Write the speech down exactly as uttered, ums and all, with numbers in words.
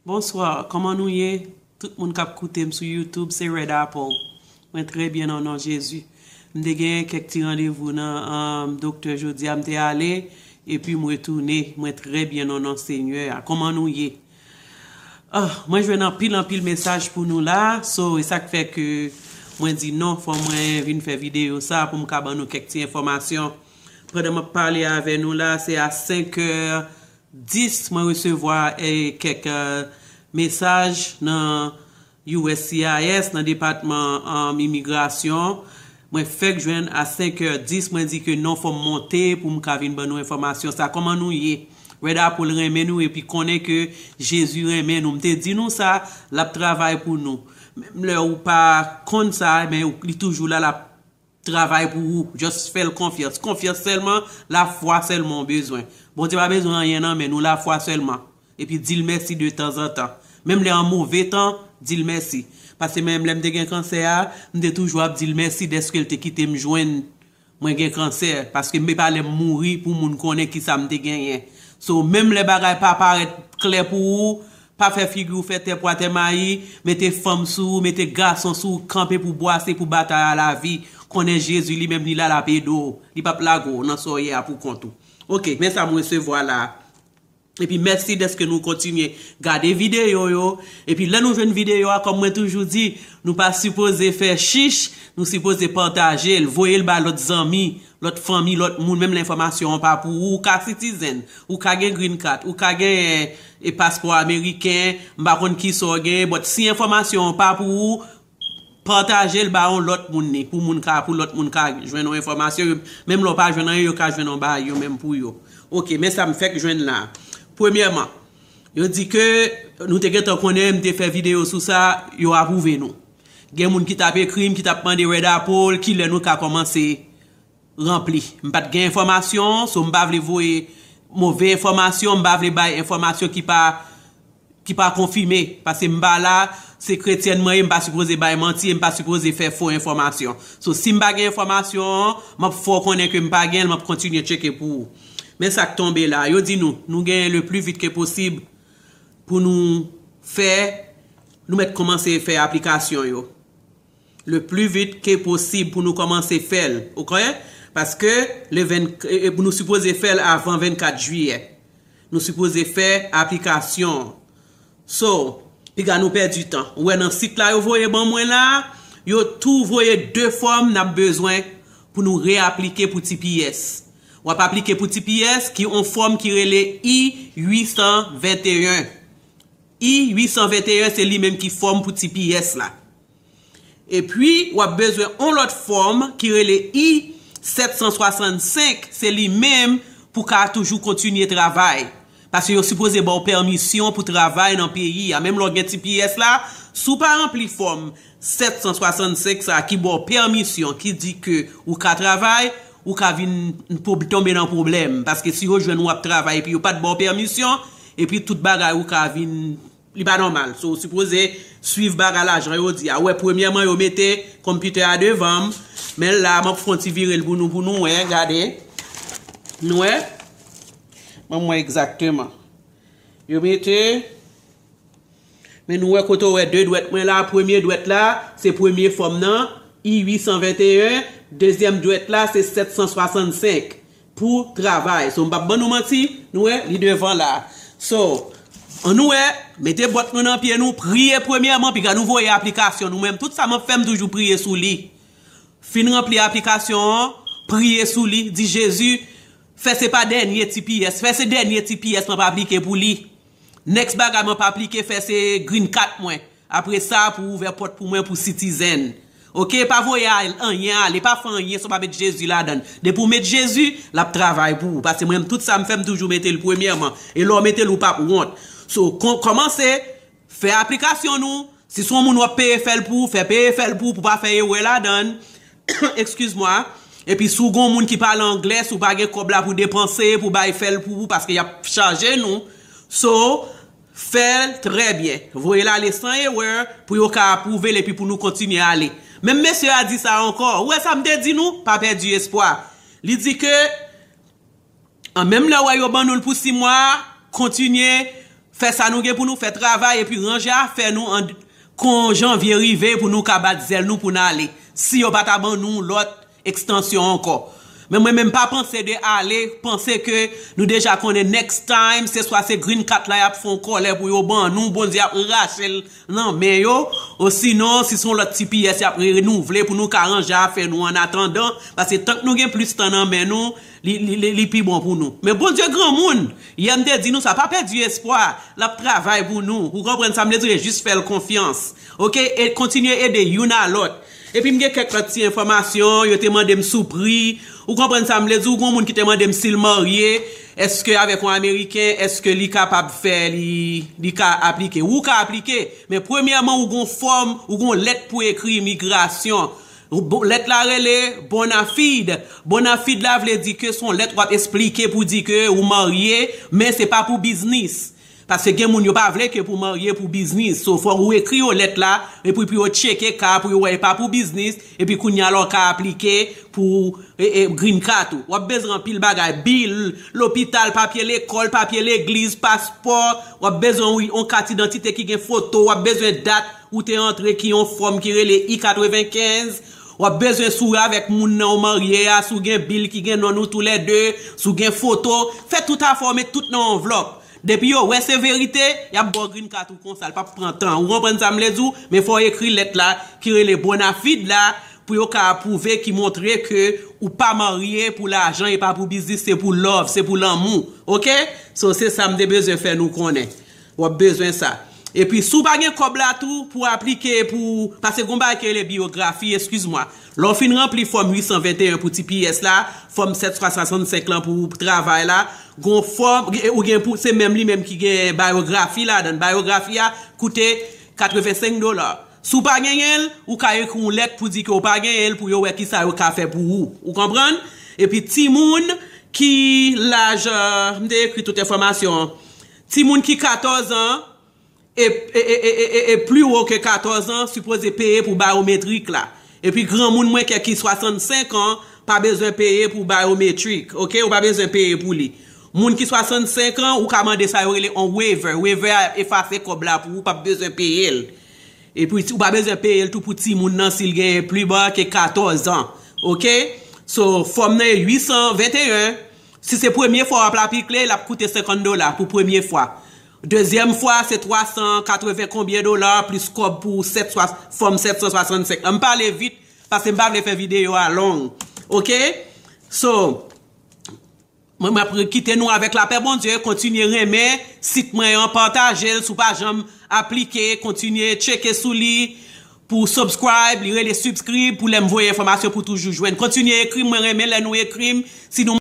Bonswa, kòman nou ye? Tout moun k ap koute m sou YouTube, se Red Apple. Mwen trè byen nan non Jezi. M te gen kèk ti randevou nan um, doktè jodi a, m te ale, epi m retounen. Mwen trè byen nan non Senyè a. Kòman nou ye? Ah, mwen jwenn anpil, anpil mesaj pou nou la. So, e sa k fè ke mwen di non, fò mwen vin fè videyo sa pou m ka ban nou kèk ti enfòmasyon. Pandan m ap pale avè nou la, se a senk è dis, mwen resevwa eh, kèk eh, mesaj nan U S C I S, nan depatman um, imigrasyon. Mwen fèk jwenn a senk è dis, mwen di ke non, fò m monte pou m ka vin ban nou enfòmasyon sa. Kòman nou ye? Red Apple renmen nou epi konnen ke Jezi renmen nou. M te di nou sa, l ap travay pou nou. Menm lè ou pa konn sa, men li toujou la, l ap travay pou ou. Just fè l konfyans. Konfyans sèlman, lafwa sèlman w bezwen. Bondye pa bezwen anyen nan men nou, lafwa sèlman. Epi di l mèsi de tanzantan. Menm lè an move tan, di l mèsi. Paske menm lè m te gen kansè a, m te toujou ap di l mèsi dèske l te kite m jwenn mwen gen kansè. Paske m pa lè m mouri pou moun konnen kisa m te genyen. So, menm lè bagay pa parèt klè pou ou, pa fè figi w fè tè pwa tè mayi, mete fanm sou ou, mete gason sou ou, kanpe pou bwase, pou batay a lavi. Konnen Jezi li menm li la, l ap ede w. Li p ap lage w nan sa w ye a pou kont ou. Ok, men sa m resevwa la. Epi mèsi dèske nou kontinye gade videyo yo. Epi lè nou jwenn videyo a, kòm mwen toujou di, nou pa sipoze fè chich, nou sipoze pataje l, voye l ba lòt zanmi, lòt fanmi, lòt moun, menm lè enfòmasyon an pa pou ou, ou ka citizen, ou ka gen green card, ou ka gen e paspò ameriken, m pa konn kisa w gen, but si enfòmasyon an pa pou ou, pataje l ba yon lòt moun li, pou moun ka, pou lòt moun ka jwenn yon enfòmasyon, yo, menm lè w pa jwenn anyen, yo ka jwenn yon bagay yo menm pou yo. Ok, men sa m fèk jwenn la. Premyèman, yo di ke nou te gentan konnen, m te fè videyo sou sa, yo apwouve nou. Gen moun ki t ap ekri m, ki t ap mande Red Apple, kilè nou ka kòmanse ranpli. M pa t gen enfòmasyon, so m pa vle voye move enfòmasyon, m pa vle bay enfòmasyon ki pa ki pa konfime, paske m pa la, se kretyèn mwen ye, m pa sipoze bay manti, e m pa sipoze fè fo enfòmasyon. So, si m pa gen enfòmasyon an, m ap fè w konnen ke m pa gen l, m ap kontinye tcheke pou ou. Men sa k tonbe la, yo di nou, nou genyen le plus vite que possible pou nou fè, nou mèt kòmanse fè aplikasyon yo. Le plus vite que possible pou nou kòmanse fè l, ok? Paske le ven, e, e, nou sipoze fè l avan vennkat jiyè. Nou sipoze fè aplikasyon. So, piga nou pèdi tan. Ou wè nan sit la yo voye ban mwen la, yo tou voye de fòm n ap bezwen pou nou reaplike pou T P S. W ap aplike pou T P S ki yon fòm ki rele I uit san venteyen. I uit san venteyen se li menm ki fòm pou T P S la. Epi, w ap bezwen yon lòt fòm ki rele I sèt san swasannsenk, se li menm pou ka toujou kontinye travay. Paske yo sipoze ba w pèmisyon pou travay nan peyi a. Menm lè w gen T P S la, si w pa ranpli fòm sèt san swasannsenk sa ki ba w pèmisyon, ki di ke ou ka travay, ou ka vin pwob-, tonbe nan pwoblèm. Paske si yo jwenn ou ap travay epi yo pa t ba w pèmisyon, epi tout bagay ou ka vin Li pa nòmal. So, ou sipoze swiv bagay la jan yo di a. Ou wè, premyèman, yo mete konpitè a devan m. Men la, m ap fè yon ti vire l pou nou, pou nou wè, gade. Nou wè? Ban m wè egzakteman. Yo mete, men nou wè kote w wè de dwèt mwen la, premye dwèt la, se premye fòm nan, I uit san venteyen, dezyèm dwèt la, se sèt san swasannsenk. Pou travay. So, m p ap ban nou manti, nou wè, li devan la. So, ann nou wè, mete bòt nou nan pye nou, priye premyèman, piga nou voye aplikasyon nou menm. Tout sa m ap fè, m toujou priye sou li. Fin ranpli aplikasyon an, priye sou li, di, Jezi, fè se pa dènye T P S, fè se dènye T P S m ap aplike pou li. Next bagay m ap aplike, fè se green card mwen. Apre sa, pou ouvè pòt pou mwen pou citizen. Ok, pa voye al-, anyen ale, pa fè anyen san w pa met Jezi ladan l. Depi w met Jezi, l ap travay pou ou. Paske mwen, tout sa m fè, m toujou mete l premyèman. E lè w mete l, ou p ap wont. So, kon-, kòmanse, fè aplikasyon nou. Si se yon moun w ap peye fè l pou ou, fè peye fè l pou ou, pou w pa fè erè ladan l. Excuse-moi. Epi si w gon moun ki pale anglè, si w pa gen kòb la pou depanse, pou bay fè l pou ou, paske y ap chaje nou. So, fè l trè byen. Voye l ale san erè pou yo ka apwouve l epi pou nou kontinye ale. Menm mesye a di sa ankò. Ou wè sa m te di nou? Pa pèdi espwa. Li di ke, an, menm lè w wè yo ban nou l pou sis mwa, kontinye Fè sa nou gen pou nou fè, travay epi ranje afè nou an, kon janvye rive pou nou ka bat zèl nou pou n ale, si yo pa ta ban nou lòt ekstansyon ankò. Men mwen menm pa panse de ale, panse ke nou deja konnen next time se swa se green card la y ap fè yon kòlè pou yo ban nou, Bondye ap rache l nan men yo, osinon si se yon lòt T P S y ap renouvle pou nou ka ranje afè nou an atandan, paske tank nou gen plis tan nan men nou, li, li, li, li pi bon pou nou. Men Bondye granmoun, yè m te di nou sa, pa pèdi espwa, l ap travay pou nou. Ou konprann sa m vle di, jis fè l konfyans. Oke? E kontinye ede youn a lòt. Epi m gen kèk lòt ti enfòmasyon, yo te mande m sou pri. Ou konprann sa m vle di, ou gon moun ki te mande m si l marye, èske avèk yon Ameriken, èske li kapab fè, li, li ka aplike. Ou ka aplike, men premyèman ou gon fòm, ou gon lèt pou ekri imigrasyon. Bon, lèt la rele bona fide. Bona fide la vle di ke se yon lèt w ap esplike pou di ke ou marye, men se pa pou biznis. Paske gen moun yo pa vle ke pou marye pou biznis. So, fò ou ekri yo lèt la, epi pou yo tcheke ka, pou yo wè e pa pou biznis, epi kounye a la w ka aplike pou e, e, green card ou. W ap bezwen anpil bagay, bil, lopital, papye lekòl, papye legliz, paspò, w ap bezwen yon, yon kat idantite ki gen foto, w ap bezwen dat ou te antre ki yon fòm ki rele I katrevenkenz. W ap bezwen si w avèk moun nan ou marye a, si w gen bil ki gen non nou toulède, si w gen foto, fè tout afè w met tout nan yon anvlòp. Depi yo wè se verite, y ap ba w green card ou konsa, l p ap pran tan. Ou konprann sa m vle di w? Men fò w ekri lèt la ki rele bona fide la pou yo ka apwouve, ki montre ke ou pa marye pou lajan, e pa pou biznis, se pou love, se pou lanmou. Oke? So, se sa m te bezwen fè nou konnen. W ap bezwen sa. Epi, si w pa gen kòb la tou, pou aplike, pou, paske gon bagay ki rele biyografi, eskiz mwa. Lè w fin ranpli fòm uit san venteyen pou T P S la, fòm sèt san swasannsenk lan pou travay la, gon fòm, ou gen pou, se menm li menm ki gen bayografi ladan. Bayografi a koute katrevensenk dola. Si w pa genyen l, ou ka ekri yon lèt pou di ke w pa genyen l, pou yo wè kisa yo ka fè pou ou. Ou konprann? Epi timoun ki laj, euh, m te ekri tout enfòmasyon an. Timoun ki katòz an e, e, e, e, e, e pli wo ke katòz an sipoze peye pou bayometrik la. Epi granmoun mwen kè ki swasannsenk an pa bezwen peye pou bayometrik, oke? Ou pa bezwen peye pou li. Moun ki swasannsenk an, ou ka mande sa yo rele on waiver. Waiver a efase kòb la pou ou, p ap bezwen peye l. Epi ou pa bezwen peye l tou pou timoun nan si l genyen pli ba ke katòz an. Oke? So, fòm nan e uit san venteyen. Si se premye fwa w ap aplike, l ap koute senkant dola pou premye fwa. Dezyèm fwa, se twa san katreven konbyen dola, plis kòb pou sèt swa, fòm sèt san swasannsenk lan. M pale vit, paske m pa vle fè videyo a long. Oke? So, mwen, m ap kite nou avèk lapè Bondye, kontinye renmen sit mwen an, pataje l, si w pa janm aplike, kontinye tcheke sou li, pou subscribe, li rele subscribe, pou lè m voye enfòmasyon pou toujou jwenn. Kontinye ekri m, mwen renmen lè nou ekri m, si nou